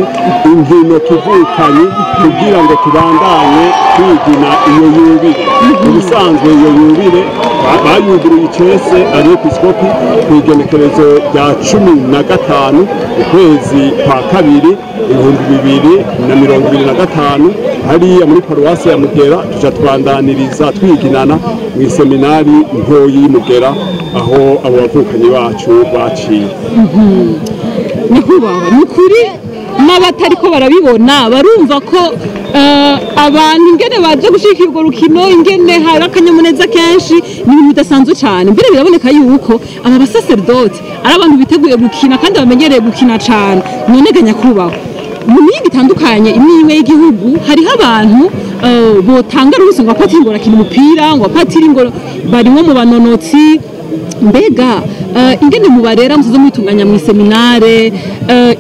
inkino kivukanyi kugira ngo tubandanye kwigina iyo yubile. Mu bisanzwe iyo yubile bayuguruye icese abepiskopi ku igenekerezo rya 15 ukwezi kwa kabiri 2025 hariya muri paruwasi ya Mugera, tuja twandaniriza twiginana mu iseminari ntoyi y'Mugera aho abo bavukanyi bacu baciye. Nyakubahwa, ni ukuri n'abatariko barabibona barumva ko abantu ingene baje gushika urwo rukino, ingene hari akanyamuneza kenshi, ni ibintu bidasanzwe cyane. Mbere biraboneka yuko aba basaseredoti ari abantu biteguye gukina kandi bamenyereye gukina cyane. None ga nyakubahwa, mu mihingo itandukanye imwe imwe y'igihugu hariho abantu botanga ruhusa ngo apatiri ngo barakina umupira, ngo apatiri ngo barimwo mu banonotsi. Mbega ingene mubarera musozo mwitunganya mu iseminare,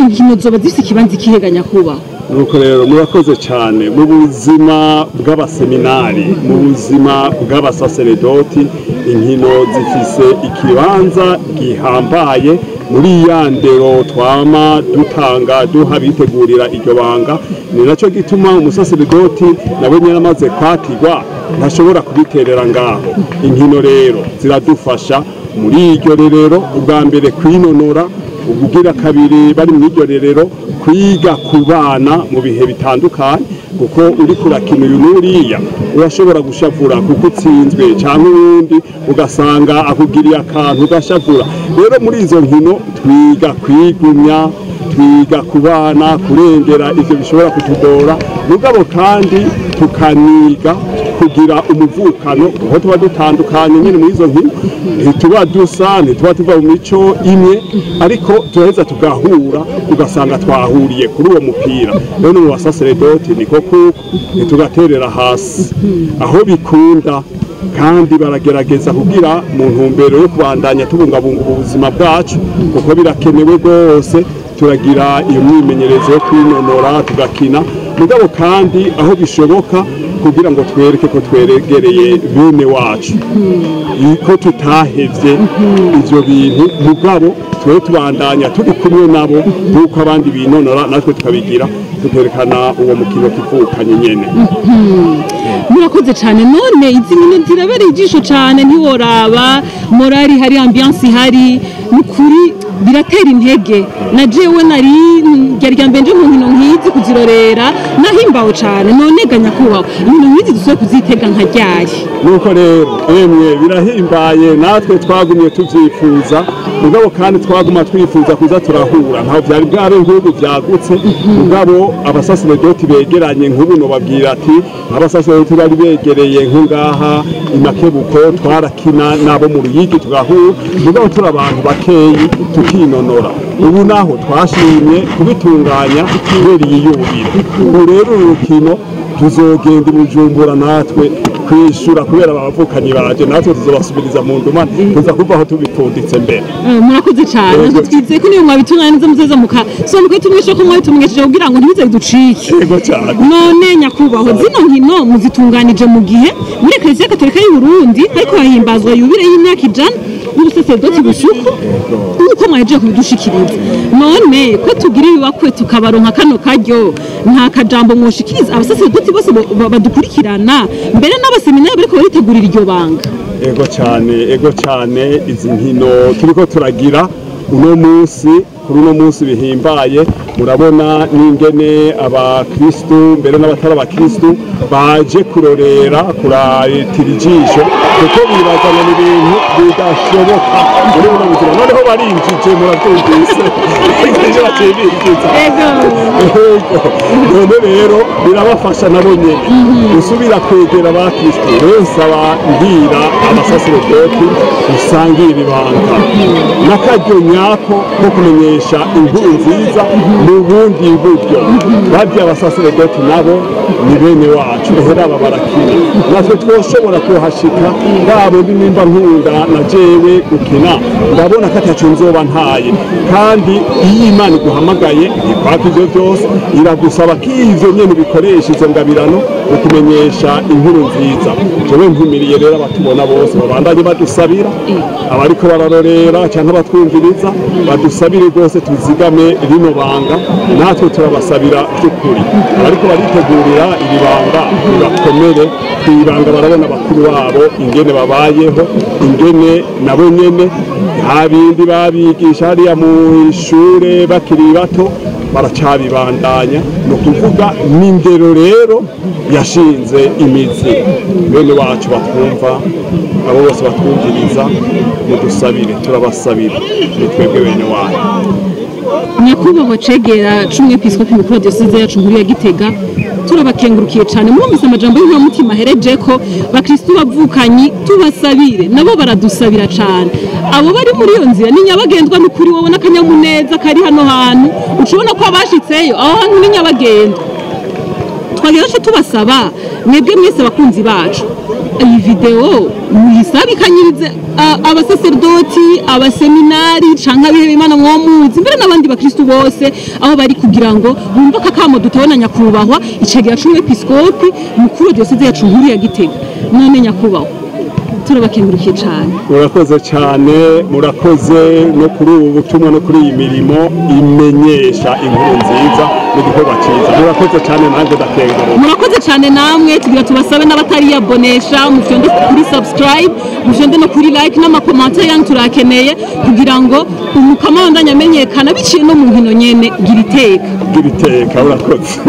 inkino zoba zifise ikibanza ikihe ga nyakubahwa? Nuko rero murakoze cyane. Mu buzima bw'abaseminari, mu buzima bw'abasaseredoti, inkino zifise ikibanza gihambaye muri ya ndero twama dutanga duha bitegurira iryo banga. Ni nacyo gituma umusaseredoti nawe nyene amaze kwatirwa ntashobora kubiterera ngaho. Inkino rero ziradufasha muri iryo rerero, ubwa mbere kwinonora, ubugira kabiri bari mu iryo rerero kwiga kubana mu bihe bitandukanye, kuko uri kurakina uyu n'uriya urashobora gushavura kuko utsinzwe, cyangwa uwundi ugasanga akugiriye akantu ugashavura. Rero muri izo nkino twiga kwigumya, twiga kubana, kurengera ivyo bishobora kutugora, mugabo kandi tukaniga Kugira umuvukano aho tuba dutandukanye nyine muri izo nkino, ntituba dusa, ntituba tuva mu mico imwe, ariko turaheza tugahura, ugasanga twahuriye kuri uwo mupira. Rero mu basaseredoti niko kuko ntitugaterera hasi aho bikunda, kandi baragerageza kugira mu ntumbero yo kubandanya tubungabunga ubuzima bwacu, kuko birakenewe rwose. Turagira iyo myimenyerezo yo kwinonora, tugakina, mugabo kandi aho bishoboka kugira ngo twereke ko tweregereye bene wacu, ko tutahevye ivyo bintu, mugabo twe tubandanya turi kumwe nabo nk'uko abandi binonora, natwe tukabigira, tukerekana uwo mukino kivukanye nyene. Murakoze cyane. None izi nkino zirabereye ijisho cyane, ntiworaba morali hari, ambiance ihari, ni ukuri biratera intege. Na jewe nari ryari rya mbere nje mu nkino nk'izi kuzirorera, nahimbawe cyane. None ga nyakubahwa, inkino nk'izi dusubiye kuzitega nka ryari? Nuko rero emwe birahimbaye, natwe twagumye tuvyifuza, mugabo kandi twaguma twifuza kuza turahura. Ntaho vyari bwabe nk'ubu vyagutse, mugabo abasaseredoti begeranye nk'ubu nobabwira ati abasaseredoti bari begereye nk'ngaha imakebuko twarakina nabo mu Ruyigi tugahura, mugabo turi abantu bakeyi tukinonora. Ubu naho twashimye kubitunganya kubera iyi yubile. Ubu rero uru rukino tuzogenda i Bujumbura natwe kwishura, kubera abavukanyi baje, natwe tuzobasubiriza mu ndumane, tuza kuva aho tubipfunditse mbere. Murakoze cyane. Yego. Natwe twizeye ko niyo mwabitunganya neza muzoza muka so mukabitumenyesha ko mwabitumenyesheje kugira ngo ntibize biducike. Yego cyane. None nyakubahwa, zino nkino muzitunganije mu gihe muri Eklesiya Katolika y'u Burundi ariko hahimbazwa yubile y'imyaka 100 y'ubusaserdoti bushuku, nk'uko mwahejeje kubidushikiriza. None ko tugira ibibakwe tukabaronka kano karyo, nta kajambo mwoshikiriza abasaserdoti bose badukurikirana, mbere n'abaseminari bariko baritegurira iryo banga? Ego cyane, ego cyane. Izi nkino turiko turagira uno munsi, kuri uno munsi bihimbaye, murabona n'ingene abakristu mbere n'abatari abakristu baje kurorera, kuratira ijisho, kuko bibazana ibintu bidashoboka muri buno buzima. Noneho barinjije, murabyumvise ivyo baciye binjiza. Ego. None rero birabafasha nabo nyene gusubira kwegera abakristu. Rero nsaba mbwira abasaseredoti usangira ibanga n'akaryo nyako ko kumenyesha inkuru nziza mu bundi buryo. Barya abasaseredoti nabo ni bene wacu, ehera aba barakina, natwe twoshobora kuhashika. Babo nimba nkunda na jewe gukina, ndabona ko ataco nzoba ntaye. Kandi iyo Imana iguhamagaye ntikwaka ivyo byose, iragusaba ko ivyo nyene ubikoresha izo ngabirano mu kumenyesha inkuru nziza. Jewe ntumiriye rero abatubona bose babandanye badusabira, abariko bararorera canke abatwumviriza badusabire rwose tuzigame rino banga, natwe turabasabira by'ukuri. Abariko baritegurira iri banga ribakomere kwibanga, barabona bakuru babo ingene babayeho, ingene nabo nyene nta bindi babigisha hariya mu ishure bakiri bato, baracabibandanya. Ni ukuvuga n'indero rero yashinze imizi. Bene wacu batwumva, abo bose batwumviriza, mudusabire, turabasabira, ni twebwe bene wanyu. Nyakubahwa cegera c'umwepiskopi mukuru wa diyoseze yacu nkuru ya Gitega, turabakengurukiye cyane. Murumvise amajambo y'inkoramutima ahereje ko bakristu bavukanyi tubasabire, nabo baradusabira cyane. Abo bari muri iyo nzira ni nyabagendwa n'ukuri, wowe n'akanyamuneza kari hano hantu ucubona ko abashitseyo aho hantu ni nyabagendwa. Twagira duce tubasaba mwebwe mwese abakunzi bacu, iyi video muyisabikanyirize abasaserdoti, abaseminari canke abihebeye Imana mwomuzi, mbere n'abandi bakristu bose aho bari, kugira ngo bumve akakamo dutabona nyakubahwa icegera c'umwepiskopi mukuru wa diyoseze yacu nkuru ya Gitega. None nyakubahwa, turabakengurukiye cane. Murakoze cyane, murakoze no kuri ubu butumwa no kuri iyi mirimo imenyesha inkuru nziza n'igikorwa cyiza. Murakoze cyane, nanjye ndakenguruka. Murakoze cyane namwe. Tugira tubasabe n'abatariyabonesha mufyonde kuri subscribe, mufyonde no kuri like, n'amakomantere yanyu turakeneye kugira ngo umukama wandanye amenyekana biciye no mu nkino nyene. Gira iteka. Gira iteka, urakoze.